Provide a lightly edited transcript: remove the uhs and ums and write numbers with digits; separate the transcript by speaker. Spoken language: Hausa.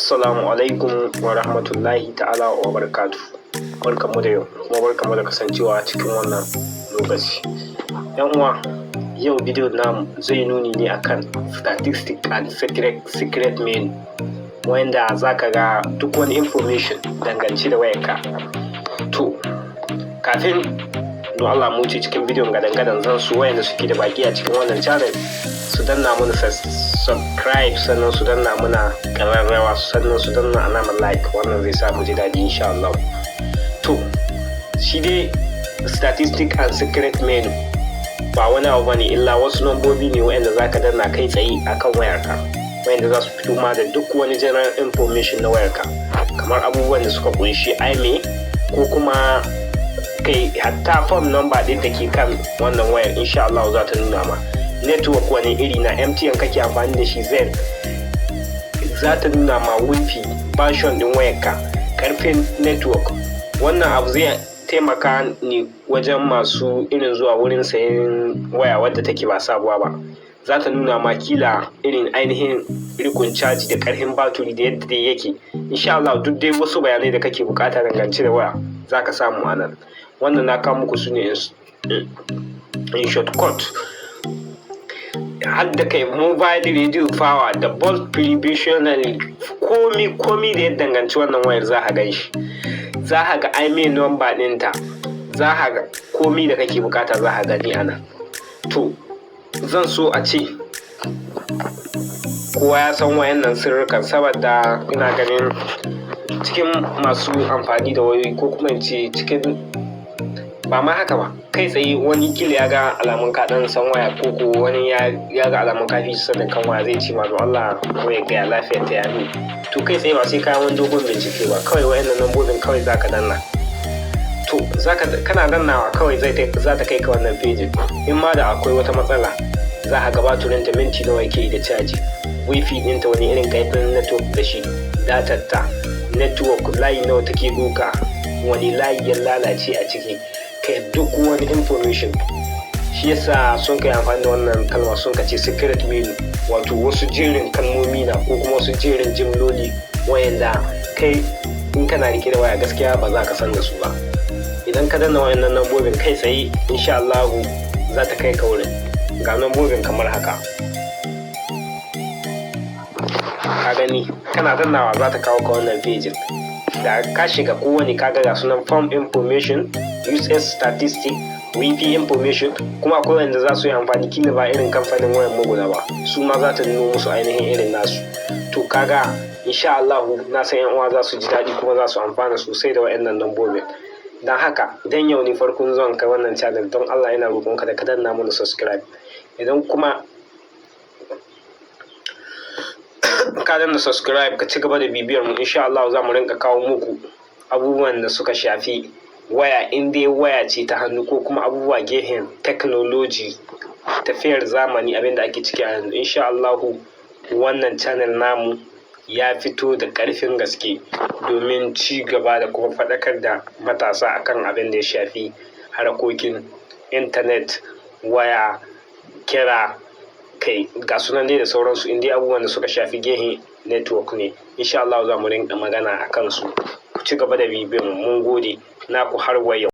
Speaker 1: Assalamu alaikum wa rahmatullahi ta'ala wa barakatuh. Barkanmu da yau, kuma barkanmu da kasancewa cikin wannan lokaci. 'Yan uwa, yau bidiyon namu zai nuni ne akan statistic and secret menu, wanda za ka ga duk wani information dangance da wayarka. To, kafin don Allah mu wuce cikin bidiyon gadan-gadan, zan so wayanda suke da baki a cikin wannan channel su danna mana subscribe, sannan su danna mana ƙararrawa, sannan su danna alamar like. Wannan zai sa mu ji daɗi, insha Allah. To, shi dai statistic and secret menu ba wani abu bane illa wasu lambobi ne wayanda zaka danna kai tsaye akan wayarka, wayanda za su fito ma da duk wani general information na wayarka, kamar abubuwan da suka kunshi IMEI, ko kuma kai hatta phone number ɗin da ke kan wannan wayar, insha Allah za ta nuna ma. Network wani iri na MTN kake amfani da shi, Zain, za ta nuna ma. Wifi version ɗin wayarka, karfin network. Wannan abu zai taimaka ne wajen masu irin zuwa wurin sayen waya wadda take ba sabuwa ba. Za ta nuna ma kila irin ainihin rikon caji da karfin baturi da yadda dai yake. Insha Allah duk dai wasu bayanai da kake bukata dangance da waya za ka samu a nan. Wannan na kawo muku su ne in shortcut, har da kai mobile radio power da VoLTE professionally, komi komi da ya danganci wannan wayar za ka gan shi. Za ka ga IMEI number ɗinta, za ka ga komi da kake bukata za ka gani a nan. To, zan so a ce kowa ya san wayannan sirrikan, saboda ina ganin cikin masu amfani da wayoyi, ko kuma in ce cikin ba ma haka ba, kai tsaye wani kila ya ga alamun ka dan san waya, ko wani ya ga alamun ka fi sanin kan waya, zai ce ma, "Don Allah ko ya ga lafiyar ta ya ne?" To, kai tsaye ba sai ka wani dogon bincike ba, kawai wayannan lambobin kawai zaka danna. To, zaka kana dannawa kawai zai za ta kai ka wannan pejin. In ma da akwai wata matsala, za ka ga baturin ta minti nawa yake da caji, wifi ɗinta wani irin kaifin network da shi, datar ta network layi nawa take doka, wani layi ya lalace a ciki, kai duk wani information. Shi yasa sun kai amfani da wannan kalma, sun ka ce secret menu, wato wasu jerin kalmomi na ko kuma wasu jerin jimloli wayanda kai in kana rike da waya gaskiya ba za ka san da su ba. Idan ka danna wayannan lambobin kai tsaye, insha Allah za ta kai ka wurin. Ga lambobin kamar haka, ka gani, kana dannawa za ta kawo ka wannan pejin. Da ka shiga kowane, kaga ga sunan: phone information, usage statistic, wifi information. Kuma akwai wanda za su yi amfani kila ba irin kamfanin wayan maguna ba, su ma za ta nuno musu ainihin irin nasu. To, kaga insha Allah na san yan uwa za su ji daɗi kuma za su amfana sosai da wayannan lambobin. Don haka, idan yau ne farkon zuwan ka wannan channel, don Allah yana roƙonka da ka danna mana subscribe. Idan kuma ka danna subscribe, ka ci gaba da bibiyar mu. Insha Allah za mu rinka kawo muku abubuwan da suka shafi waya, in dai waya ce ta hannu, ko kuma abubuwa gehen technology, tafiyar zamani, abin da ake ciki a yanzu. Insha Allah wannan channel namu ya fito da ƙarfin gaske domin ci gaba da kuma faɗakar da matasa akan abin da ya shafi harkokin intanet, waya, kira, kai ga sunan dai da sauransu. In dai abubuwan da suka shafi gehen network ne, insha Allah za mu rinka magana a kansu. Ku ci gaba da bibiyar mu. Mun gode, naku har wa yau.